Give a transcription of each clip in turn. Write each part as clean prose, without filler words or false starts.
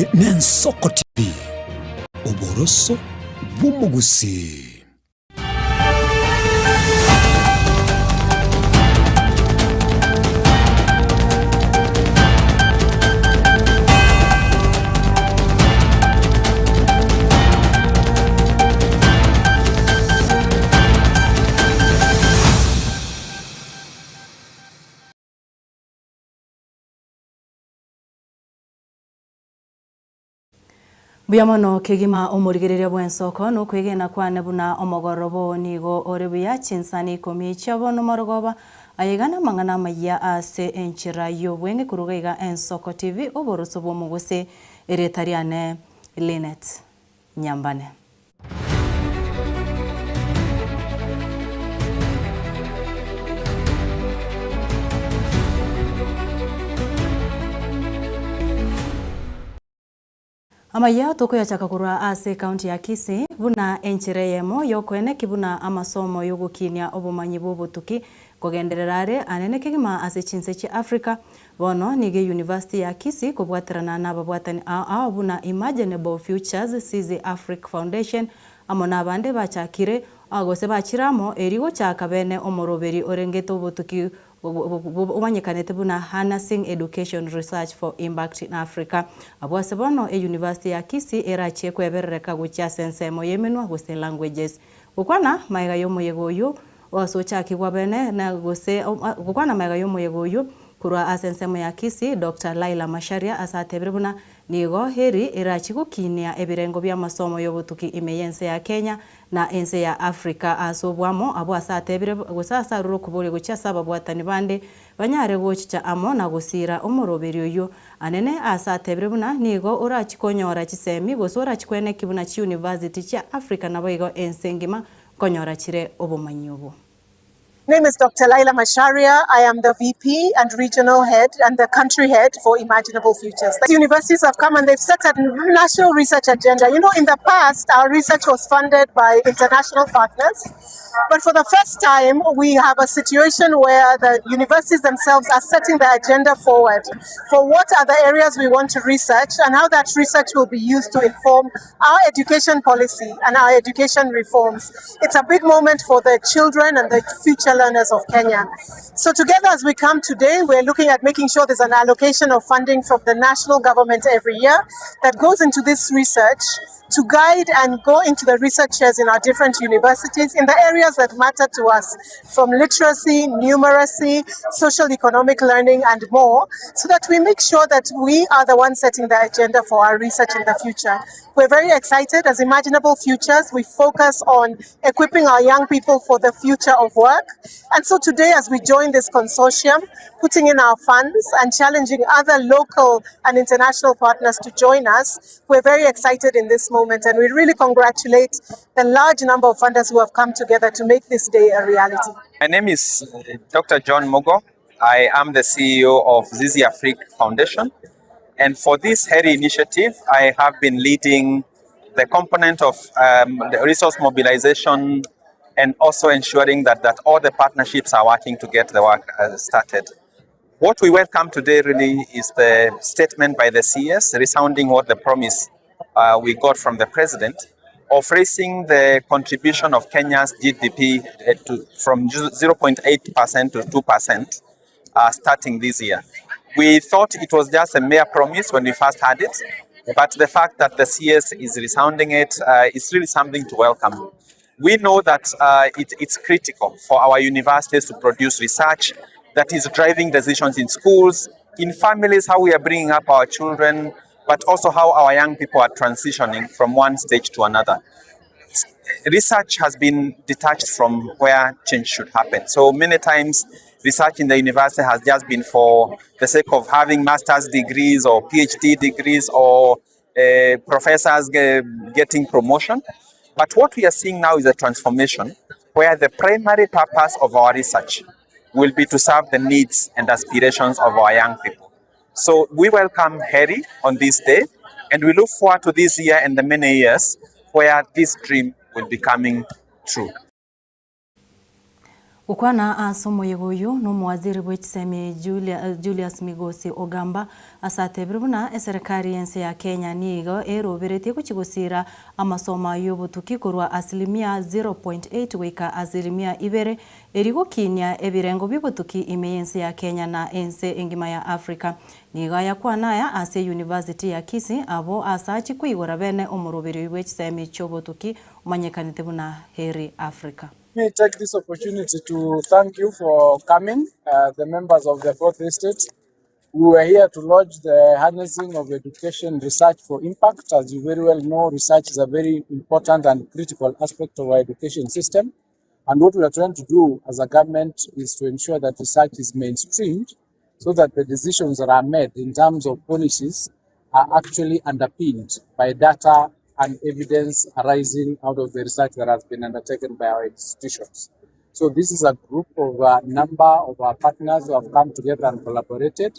Eye n'Ensoko TV, oboroso bw'omogusii. Mbuya mono kegima omorigereria bw'ensoko, nokwegena kwane buna omogoroba oo nigo ore buya, chinsani ikomi chia bono morogoba, aye iga namang'ana amayia ase enchera y'obweng'e koruga iga Ensoko TV, oboroso bw'omogusii, erieta riane Linet Nyambane. Amayia tokoyachaka korwa ase ekaunti ya Kisii buna enchera eyemo y'okoeneki buna amasomo y'ogokinia obomanyi bw'obotuki kogenderera are anene kegima ase chinse chia Africa. Bono nigo eyunivasiti ya Kisii kobwaterana nababwatani ao ao buna Imaginable Futures, Sizi Afrique Foundation amo nabande bachakire gose bachire amo erio gochaka bene omoroberi orengete obotuki omanyekanete buna Harnessing Education Research for Impact in Africa. Abwo ase bono eyunivasiti ya Kisii erachie kweberereka gochia ase ensemo y'emenwa gose languages. Gokwana magega y'omoyega oyio ase ochakigwa bene na gose gokwana magega y'omoyega oyio korwa ase ensemo ya Kisii, Doctor Laila Macharia ase atebire buna nigo eri erachie gokinia ebirengo bi'amasomo y'obotuki ime y'ense ya Kenya na ense ya Africa ase oboamo abwo ase atebire gose ase arure okoboria gochia ase ababwatani bande banyare gochicha amo na gosiira omoroberi oyio anene ase atebire buna nigo orachie konyora chisemi gose orachie kweneki buna chiuniversity chia Africa naboigo ense engima nkonyora chire obomanyi obwo. Name is Doctor Laila Macharia, I am the VP and regional head and the country head for Imaginable Futures. The universities have come and they've set a national research agenda. You know, in the past, our research was funded by international partners. But for the first time, we have a situation where the universities themselves are setting the agenda forward for what are the areas we want to research and how that research will be used to inform our education policy and our education reforms. It's a big moment for the children and the future learners of Kenya. So together as we come today, we're looking at making sure there's an allocation of funding from the national government every year that goes into this research to guide and go into the researchers in our different universities in the areas that matter to us, from literacy, numeracy, social economic learning, and more, so that we make sure that we are the ones setting the agenda for our research in the future. We're very excited as Imaginable Futures. We focus on equipping our young people for the future of work. And so today, as we join this consortium, putting in our funds and challenging other local and international partners to join us, we're very excited in this moment. And we really congratulate the large number of funders who have come together to make this day a reality. My name is Dr. John Mugo. I am the CEO of Zizi Afrique Foundation. And for this HERI initiative, I have been leading the component of the resource mobilization and also ensuring that all the partnerships are working to get the work started. What we welcome today really is the statement by the CS resounding what the promise we got from the president of raising the contribution of Kenya's GDP from 0.8% to 2%, starting this year. We thought it was just a mere promise when we first had it, but the fact that the CS is resounding it is really something to welcome. We know that it's critical for our universities to produce research that is driving decisions in schools, in families, how we are bringing up our children, but also how our young people are transitioning from one stage to another. Research has been detached from where change should happen. So many times, research in the university has just been for the sake of having master's degrees or PhD degrees or professors getting promotion. But what we are seeing now is a transformation where the primary purpose of our research will be to serve the needs and aspirations of our young people. So we welcome HERI on this day, and we look forward to this year and the many years where this dream will be coming true. Gokwana ase omoyega oyio nomowaziri bwe chisemi Julius Migosi Ogamba ase atebire buna eserekari y'ense ya Kenya nigo eroberetie gochia gosiira amasomo ayio y'obotuki korwa asilimia 0.8 goika asilimia ibere erio gokinia ebirengo bi'obotuki ime y'ense ya Kenya na ense engima ya Africa. Nigo ayakwana aya ase University ya Kisii abwo ase achie koigora bene omoroberio bwe chisemi chi'obotuki omanyekanete buna Heri Africa. Let me take this opportunity to thank you for coming, uh, the members of the Fourth Estate. We were here to launch the harnessing of education research for impact. As you very well know, research is a very important and critical aspect of our education system. And what we are trying to do as a government is to ensure that research is mainstreamed so that the decisions that are made in terms of policies are actually underpinned by data and evidence arising out of the research that has been undertaken by our institutions. So this is a group of a number of our partners who have come together and collaborated,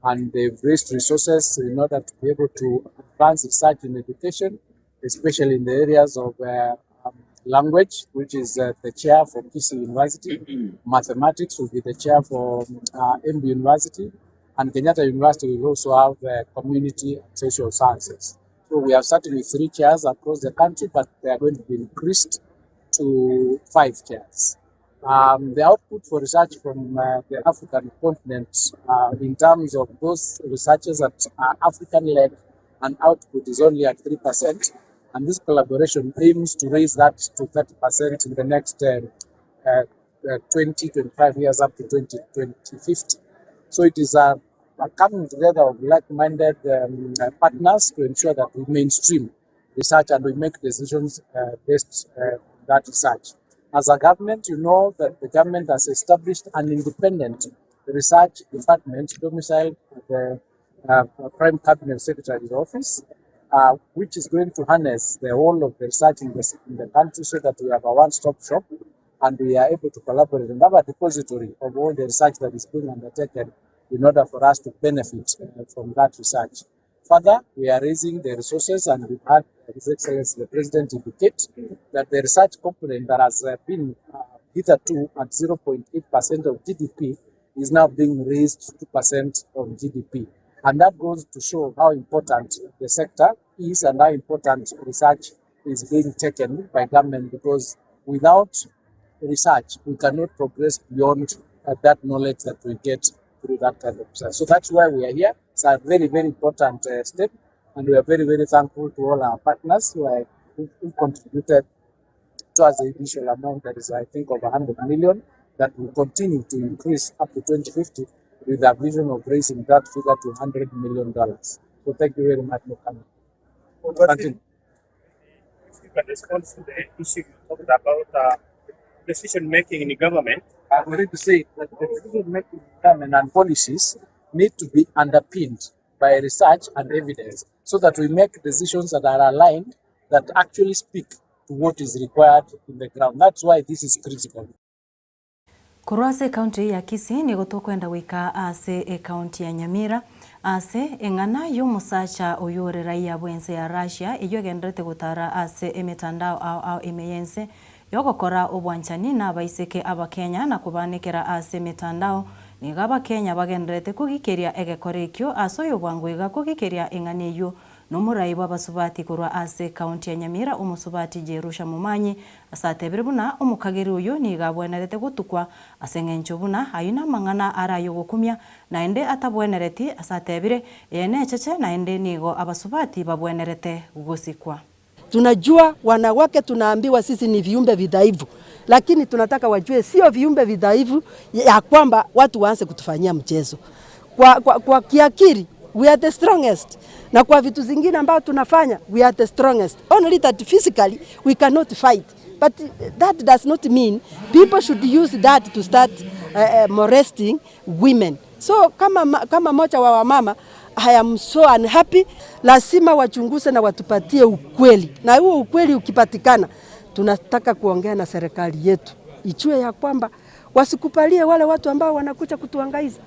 and they've raised resources in order to be able to advance research in education, especially in the areas of uh, um, language, which is uh, the chair for Kisii University, mathematics will be the chair for uh, Embu University, and Kenyatta University will also have uh, community and social sciences. So we have started with three chairs across the country, but they are going to be increased to five chairs. Um, the output for research from uh, the African continent uh, in terms of those researchers that are African-led and output is only at 3%. And this collaboration aims to raise that to 30% in the next uh, uh, uh, 20, 25 years up to 20, 2050. So it is a, a coming together of like-minded um, uh, partners to ensure that we mainstream research and we make decisions uh, based uh, on that research. As a government, you know that the government has established an independent research department domiciled at the uh, Prime Cabinet Secretary's office, uh, which is going to harness the whole of the research in the, in the country so that we have a one-stop shop and we are able to collaborate and have a depository of all the research that is being undertaken in order for us to benefit uh, from that research. Further, we are raising the resources and we've had His Excellency the President indicate that the research component that has uh, been uh, hitherto at 0.8% of GDP is now being raised to 2% of GDP. And that goes to show how important the sector is and how important research is being taken by government because without research, we cannot progress beyond uh, that knowledge that we get through that kind of research. So that's why we are here. It's a very, very important uh, step, and we are very, very thankful to all our partners who, are, who, who contributed towards the initial amount that is, I think, of 100 million that will continue to increase up to 2050 with a vision of raising that figure to 100 million dollars. So thank you very much for coming. Continue. If you can respond to the issue you talked about uh, decision making in the government. I've already said that the decision making government and policies need to be underpinned by research and evidence so that we make decisions that are aligned that actually speak to what is required in the ground. That's why this is critical. Korwa ase ekaunti ya Kisii nigo tokwenda goika ase ekaunti ya Nyamira ase eng'ana y'omosacha oyio ore raia bw'ense ya Russia eyio egendererete gotara ase emetandao ao ao ime y'ense yogokora obwanchani na abaiseke abakenya na kobanekera ase emetandao nigo abakenya bagendererete kogikeria egekora ekio ase oyo bwango iga kogikeria eng'ana eyio Nomorai bw'abasubati korwa ase ekaunti ya Nyamira omosubati Jerusha Momanyi ase atebire buna omokageri oyio nigo abwenerete gotukwa ase eng'encho buna ayio namang'ana are ayogokumia naende atabwenereti ase atebire eye necheche naende nigo abasubati babwenerete gosikwa. Tunajua wanawake tunaambiwa sisi ni viumbe vidhaifu, lakini tunataka wajue sio viumbe vidhaifu ya kwamba watu waanze kutufanyia mchezo. Kwa, kwa, kwa kiakili we are the strongest, na kwa vitu zingine ambao tunafanya we are the strongest, only that physically we cannot fight but that does not mean people should use that to start uh, molesting women. So kama, kama moja wa wamama I am so unhappy. Lazima wachunguze na watupatie ukweli, na huo ukweli ukipatikana, tunataka kuongea na serikali yetu ijue ya kwamba wasikubalie wale watu ambao wanakuja kutuangaiza.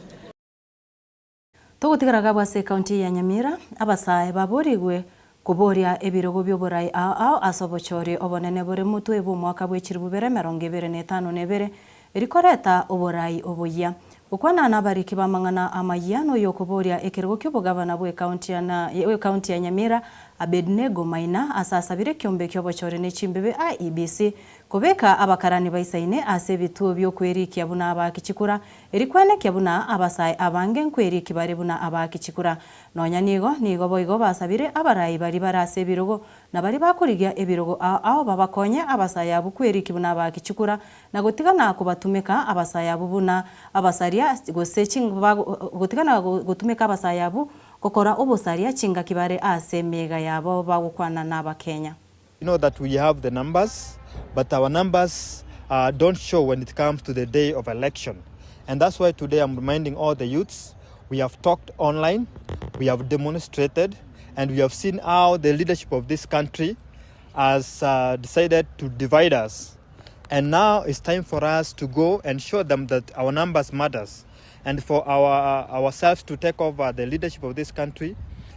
Togotigara gabwo ase ekaunti ya Nyamira, abasae baborigwe koboria ebirogo bioborai ao ao ase obochori obonene bore motwe bw'omwaka bwe chiribu bibere emerongo ebere na etano na ebere. Erikoreta oborai oboyia. Gokwana nabariki b'amang'ana amayia noyokoboria ekerogo ki'obogavana bw'ekaunti ya bw'ekaunti ya Nyamira, Abednego Maina, ase asabire ekiombe ki'obochori ne chimbibe IEBC kobeka abakarani baisaine ase ebituo bi'okwerikia buna abaaki chikura, erikwenekia buna abasae abange nkwerikia bare buna abaaki chikura. Nonya nigo, nigo boigo basabire abarai baria bare ase ebirogo na baria bakorigia ebirogo ao ao babakonye abasae abwo kwerikia buna abaaki chikura Na gotigana kobatumeka abasae abwo buna abasaria, gose gotigana gotumeka abasae abwo gokora obosaria chingaki bare ase emeyega yabo bagokwana n'Abakenya. We know that we have the numbers but our numbers don't show when it comes to the day of election and that's why today I'm reminding all the youths we have talked online, we have demonstrated and we have seen how the leadership of this country has uh, decided to divide us and now it's time for us to go and show them that our numbers matters and for our ourselves to take over the leadership of this country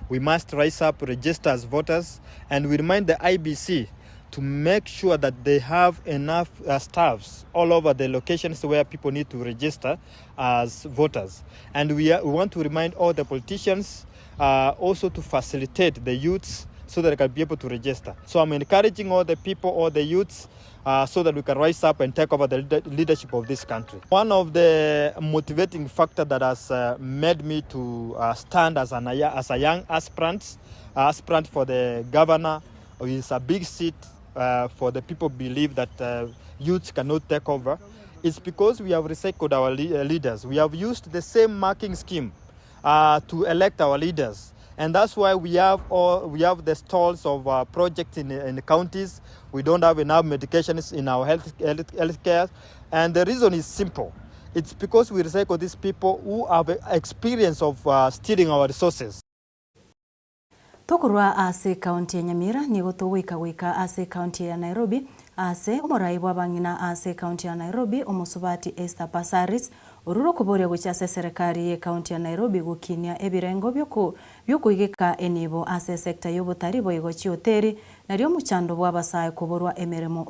we must rise up register as voters and we remind the ibc to make sure that they have enough uh, staffs all over the locations where people need to register as voters. And we, are, we want to remind all the politicians uh, also to facilitate the youths so that they can be able to register. So I'm encouraging all the people, all the youths, uh, so that we can rise up and take over the leadership of this country. One of the motivating factor that has uh, made me to uh, stand as, an, as a young aspirant, aspirant for the governor is a big seat uh, for the people believe that uh, youths cannot take over. It's because we have recycled our le- uh, leaders. We have used the same marking scheme uh, to elect our leaders. And that's why we have all, we have the stalls of uh, projects in, in the counties. We don't have enough medications in our health, health, health care. And the reason is simple. It's because we recycle these people who have experience of uh, stealing our resources. Tokorwa ase ekaunti ya Nyamira nigo togoika goika ase ekaunti ya Nairobi ase omorai bw'abang'ina ase ekaunti ya Nairobi omosubati Esther Passaris orure okoboria gochia ase eserekari y'ekaunti ya Nairobi gokinia ebirengo biokoigeka enibo ase esecta y'obotari boigo chihoteri nario omochando bw'abasae koborwa emeremo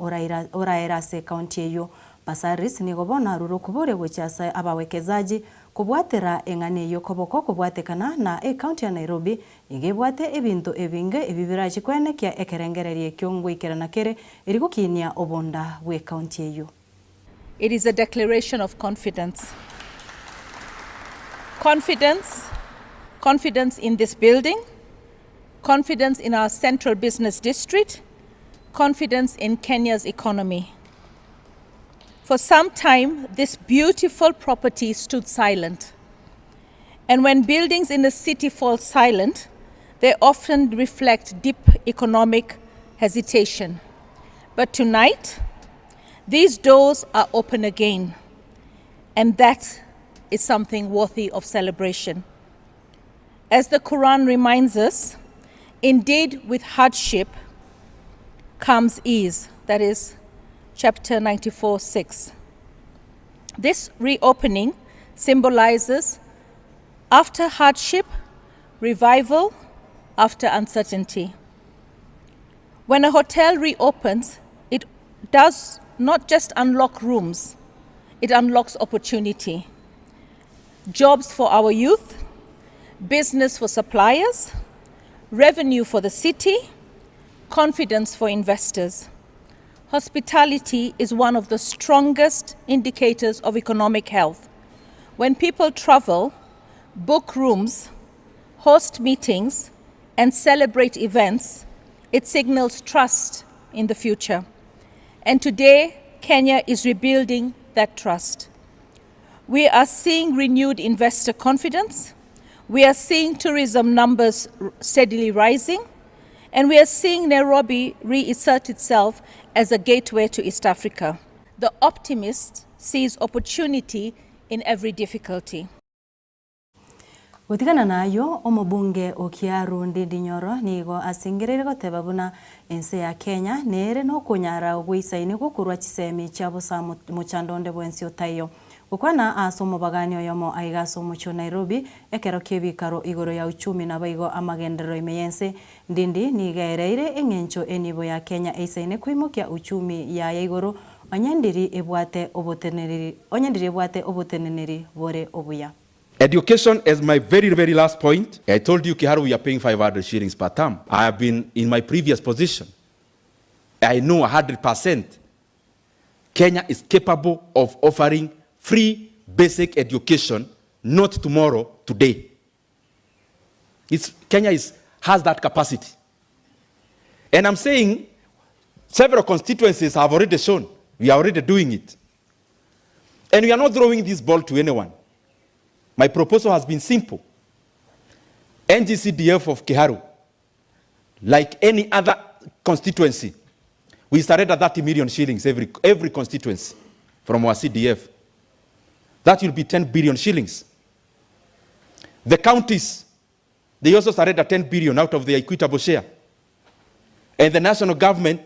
oraere ase ekaunti eyio. Passaris nigo bono arure okoboria gochia ase abawekezaji Kobwatera eng'ana eyio koboko kobwatekana na ecounty ya Nairobi nigo ebwate ebinto ebinge ebi birachi koenekia ekerengererio ekio ngoikerana kere eri gokinia obonda bw'ecounty eyio. It is a declaration of confidence. Confidence, confidence in this building, confidence in our central business district, confidence in Kenya's economy. For some time, this beautiful property stood silent. And when buildings in the city fall silent, they often reflect deep economic hesitation. But tonight, these doors are open again, and that is something worthy of celebration. As the Quran reminds us, indeed, with hardship comes ease. That is chapter 94 6. This reopening symbolizes after hardship, revival after uncertainty. When a hotel reopens, it does not just unlock rooms, it unlocks opportunity. Jobs for our youth, business for suppliers, revenue for the city, confidence for investors. Hospitality is one of the strongest indicators of economic health. When people travel, book rooms, host meetings, and celebrate events, it signals trust in the future. And today, Kenya is rebuilding that trust. We are seeing renewed investor confidence. We are seeing tourism numbers steadily rising. And we are seeing Nairobi reassert itself as a gateway to East Africa. The optimist sees opportunity in every difficulty. Gotigana nayio, omobunge o Kiaru Ndindi Nyoro nigo asengereire goteba buna ense ya Kenya nere nokonyara goisaine gokorwa chisemi chia bosa mochando onde bwensi otaiyo. Gokwana ase omobagani oyomo aiga ase omochie o Nairobi ekero ki'ebikaro igoro ya uchumi naboigo amagenderero ime y'ense, Ndindi nigo ereire eng'encho enibo ya Kenya eisaine koimokia uchumi yaye igoro. Onye ndiri ebwate oboteneneri onye ndiri ebwate oboteneneri bore obuya. Education as my very very last point, I told you Kiharu we are paying 500 shillings per term. I have been in my previous position. I know 100% Kenya is capable of offering free basic education not tomorrow, today. It's, Kenya is, has that capacity. And I'm saying several constituencies have already shown we are already doing it. And we are not throwing this ball to anyone. My proposal has been simple. NGCDF of Kiharu, like any other constituency, we surrender 30 million shillings every, every constituency from our CDF. That will be 10 billion shillings. The counties, they also surrender 10 billion out of their equitable share. And the national government,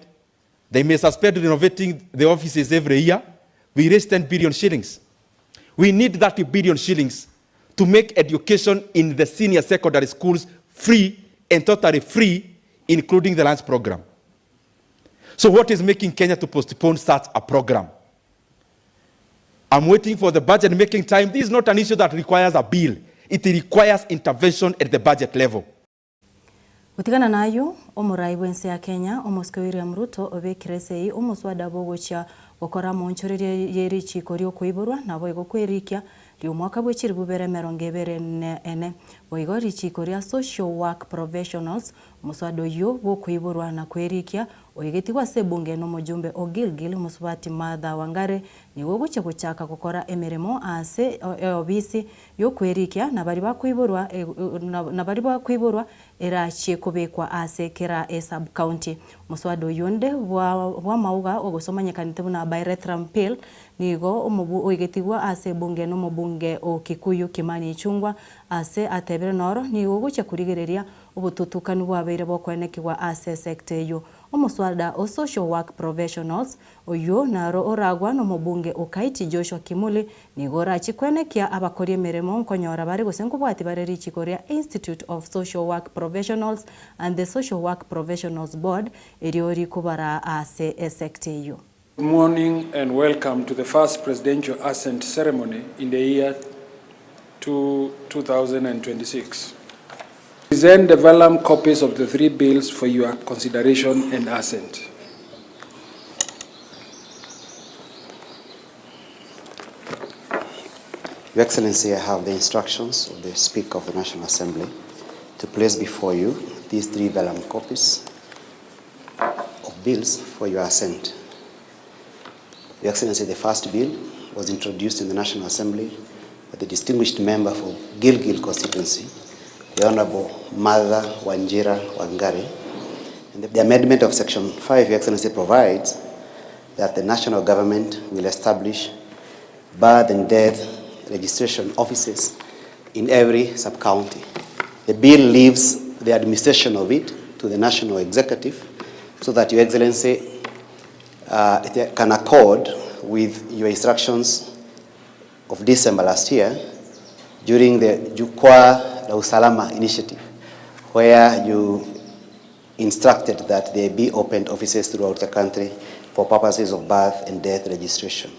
they may suspend renovating the offices every year. We raise 10 billion shillings. We need 30 billion shillings to make education in the senior secondary schools free and totally free, including the lunch program. So what is making Kenya to postpone such a program? I'm waiting for the budget making time. This is not an issue that requires a bill. It requires intervention at the budget level. Gotigana nayio, omorai bw'ense ya Kenya, Omosike William Ruto obekire esegi omoswada bw'ogochia gokora amoonchoreria ye richiiko ri'okoiborwa naboigo kwerikia ri'omwaka bwe chilifu bibere emerongo ebere na ene. Boigo richiiko ria Social Work Professionals, omoswada oyio bw'okoiborwa na kwerikia oigetigwe ase ebunge nomojumbe o Gilgil Mosubati Martha Wangari nigo ogochia gochaka gokora emeremo ase eobisi y'okwerikia na baria bakoiborwa na baria bakoiborwa erachie kobekwa ase kera esub-county. Omoswada oyio onde bw'amauga ogosomanyekanete buna Biorethrum Pill nigo omobu oigetigwe ase ebunge nomobunge o Kikuyu Kimani Ichung'wa ase atebire noro nigo ogochia korigereria obotutukanu bwabeire bokoenekigwa ase esecta eyio. Omoswada o Social Work Professionals Oyio naro oragwa nomobunge o Kaiti Joshua Kimuli, nigo orachie kwenekia abakori emeremo nkonyora bare gose nkobwati bare richiko ria Institute of Social Work Professionals and the Social Work Professionals Board erio rikobaraa ase esecta eyio. Good morning and welcome to the first Presidential Assent Ceremony in the year 2026. Present the vellum copies of the three bills for your consideration and assent. Your Excellency, I have the instructions of the Speaker of the National Assembly to place before you these three vellum copies of bills for your assent. Your Excellency, the first bill was introduced in the National Assembly by the distinguished member for Gilgil constituency, the Honorable Martha Wanjira Wangari. And the amendment of Section 5, Your Excellency, provides that the national government will establish birth and death registration offices in every sub-county. The bill leaves the administration of it to the national executive so that Your Excellency uh, it can accord with your instructions of December last year during the Jukwaa la Usalama initiative, where you instructed that there be opened offices throughout the country for purposes of birth and death registration.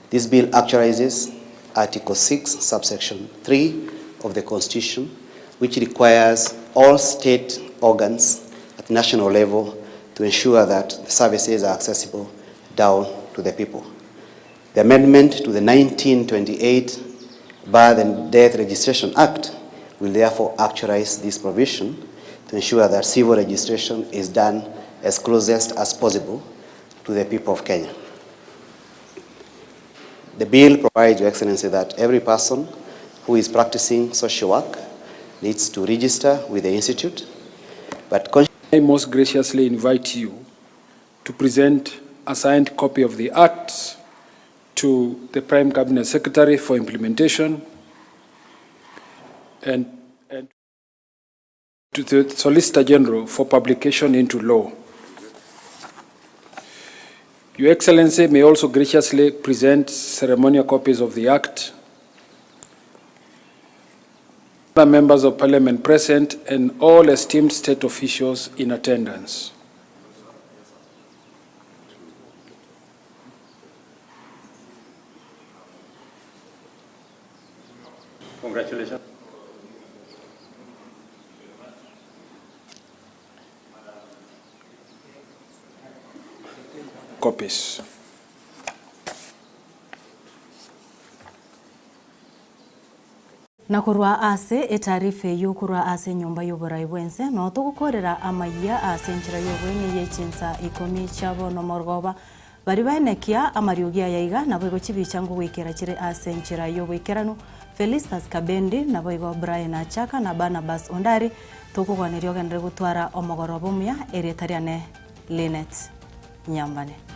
This bill actualizes Article 6, subsection 3 of the Constitution, which requires all state organs at national level to ensure that the services are accessible down to the people. The amendment to the 1928 Birth and Death Registration Act will therefore actualize this provision to ensure that civil registration is done as closest as possible to the people of Kenya. The bill provides, Your Excellency, that every person who is practicing social work needs to register with the institute. But I most graciously invite you to present a signed copy of the Act to the Prime Cabinet Secretary for implementation and, and to the Solicitor General for publication into law. Your Excellency may also graciously present ceremonial copies of the Act other members of parliament present and all esteemed state officials in attendance. copies. Na korwa ase etaarifa eyio korwa ase enyomba y'oborai bw'ense, noo togokorera amayia ase enchera y'obweng'e ye chinsa ikomi chia bono morgoba. Baria baenekia amariogi aya iga naboigo chibicha ngogoikera chire ase enchera y'oboikeranu, Felistus Kabendi, naboigo Brian Achaka na Barnabas Ondari, tokogwaneria ogenderere gotwara omogoroba omuya, erieta riane Linet Nyambane.